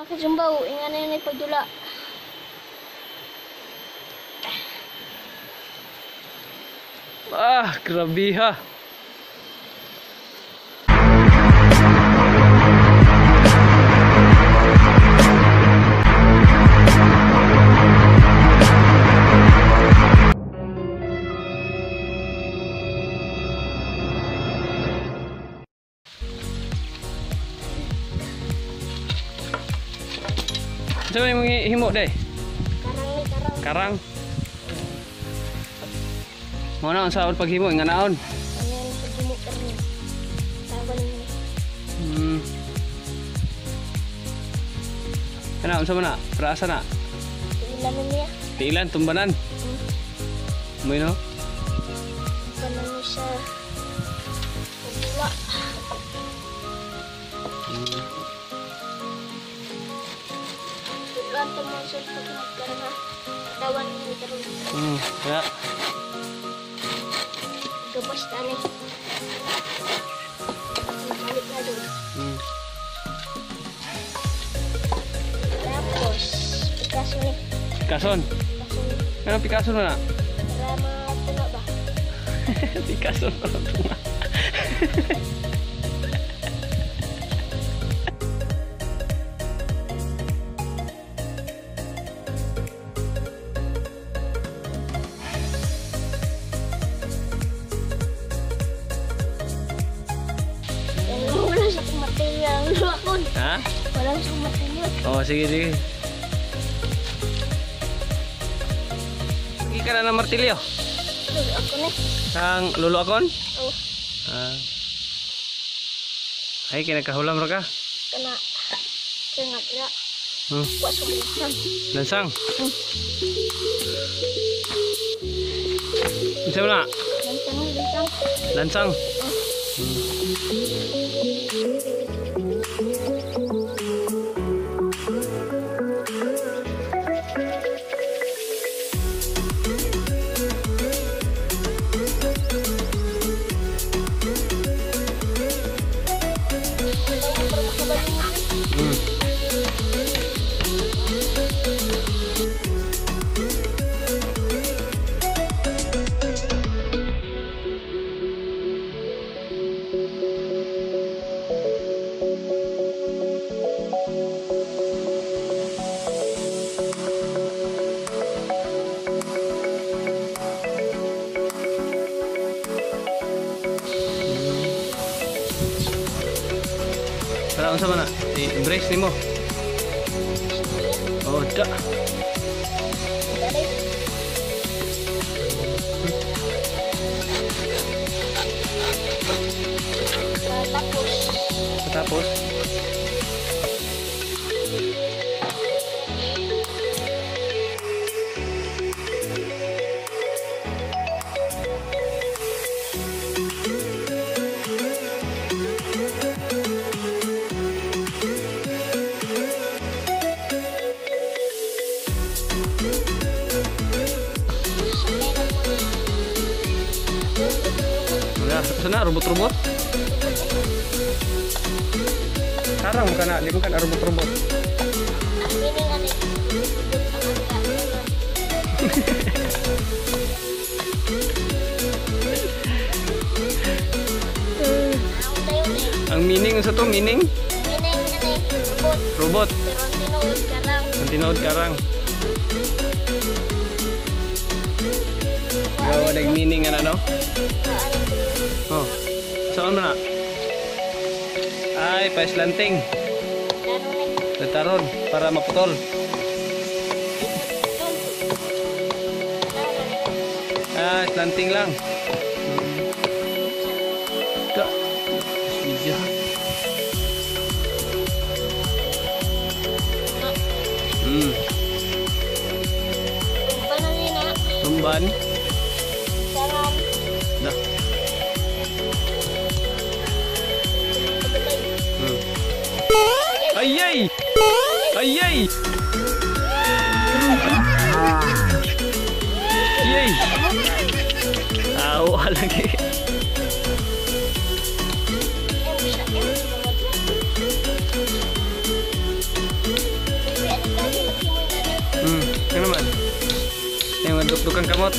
Mga kajumbaw, ingana na pagdula. Ah, grabe ha. Sa may mga himo day? Karang ni karang. Karang. Mo na ang saon paghimo nga naon. Ano yung paghimo karon? Tawan ni. Kana unsa man na? Praasa na. Tiilan niya. Tiilan tumbanan. Moy no? Tumbanan ni siya. Pagdula. Ito mo sir pag nagkaroon ha. Tawan ni karon. Kaya. Gabas tani. Balik na doon. Tapos, Picasso ni. Picasso? Picasso ni. Ano Picasso na na? Para matunga ba? Picasso na matunga. Wala sa akong martilyo. Ha? Wala sa akong martilyo. Oh, sige, sige. Sige ka na ng martilyo. Lolo ako ni. Kang lolo akon? Oo. Ah. Ay, kinakahulam ra ka? Kana. Kana, kana. Wa sa lansang. Lansang? Unsa man na? Lansang, lansang. Lansang? Oh. Para unsa man na? I-embrace nimo. Oh, da. Tapos. Tapos. Sana robot-robot? Karang bukan nak, dia bukan robot-robot. Ang meaning sa to, meaning? Meaning robot. Robot. Pero ang tinuod karang. Ang tinuod karang. Gawa nag meaning ano? Oh, saan mo na? Ay, pa-slanting. Lataron, para maputol. Ah, slanting lang. Da. Iya. Tumban. Dah. Ay ay. Ay ay. Yay. Aw lagi. Madukdukan kamot.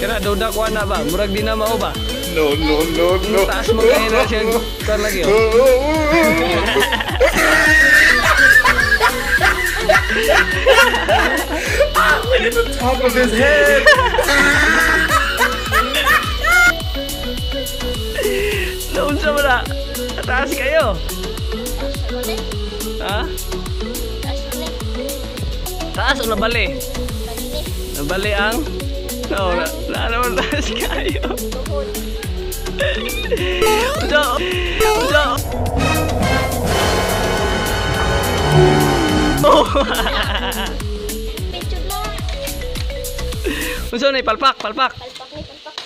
Kira duda ko ana ba? Murag di na mao ba? No, no, no, no. Taas mo kayo na siya. Kuan lagi oh. Look at the top of his head. Noon sa wala. Taas kayo. Ha? Taas o nabali? Nabali ang? No, na naman taas kayo. Ujo! Ujo! Oh! Unsa ni palpak, palpak. Palpak ni palpak.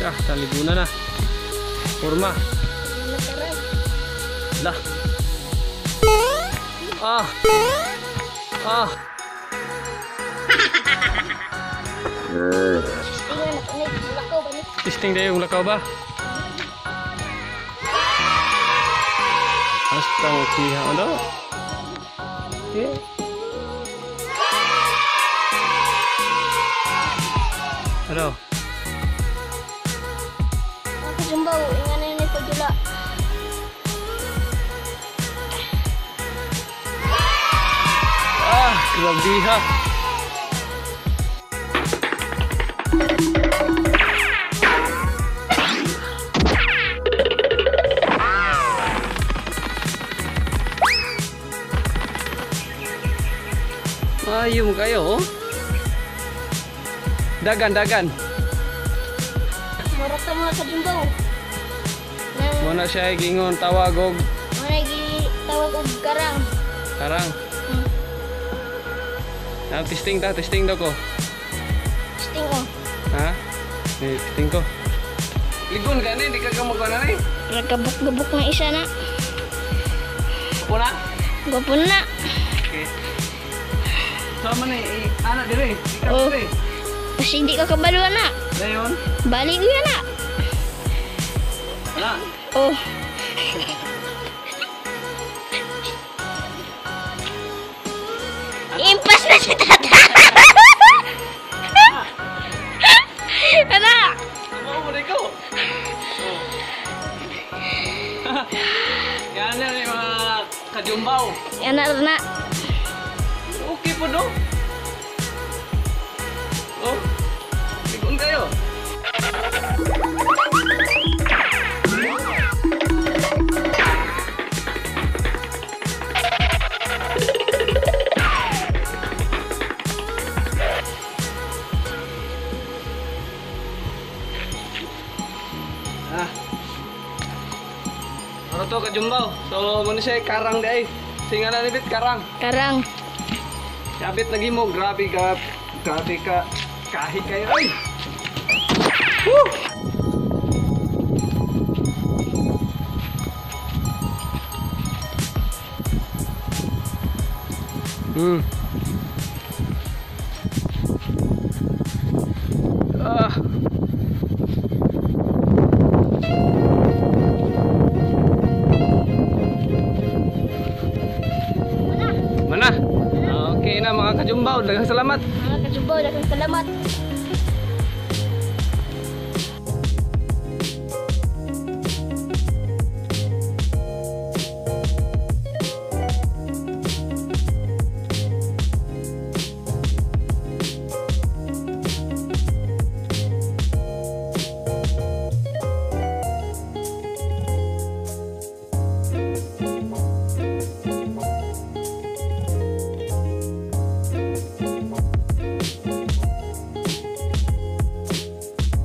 Ah, taligunan na. Forma. Lah. Ah. Ah. Testing dayo yung lakaw ba? Hasta kiha ano? Yeah. Ano? Jumbaw, ingan na pagdula. Ah, grabe ha. Ayo mo kayo, oh. Dagan, dagan. Murag ta mga kajumbaw. Muna siya gingon tawag og muna tawag og karang. Karang. Ah, testing ta, testing daw ko. Testing oh. Ha? Eh, tingko. Ligon ka ni, di ka kamagwa na ni. Nagkabuk-gabuk na isa na. Upo na. Gwapo na. Okay. Sama na eh, anak dire. Ikaw Oh. dire. Kasi hindi ka kabalo na. Dayon. Balik ko yan na. Ana. Oh. Impas na si tata. Ana! Ano mo ikaw? Oh. Yan na yung mga kajumbaw. Ana na. Okay po no? Oh. Ligon kayo. Ah. Ano to kajumbaw? So, muna siya karang di ay. Singa na nibit karang. Karang. Sabit lagi mo, grabe ka, grabe ka, kahit kayo, ay! Woo! Ah. Mana? Okay na mga kajumbaw, daghang salamat. Mga kajumbaw, daghang salamat.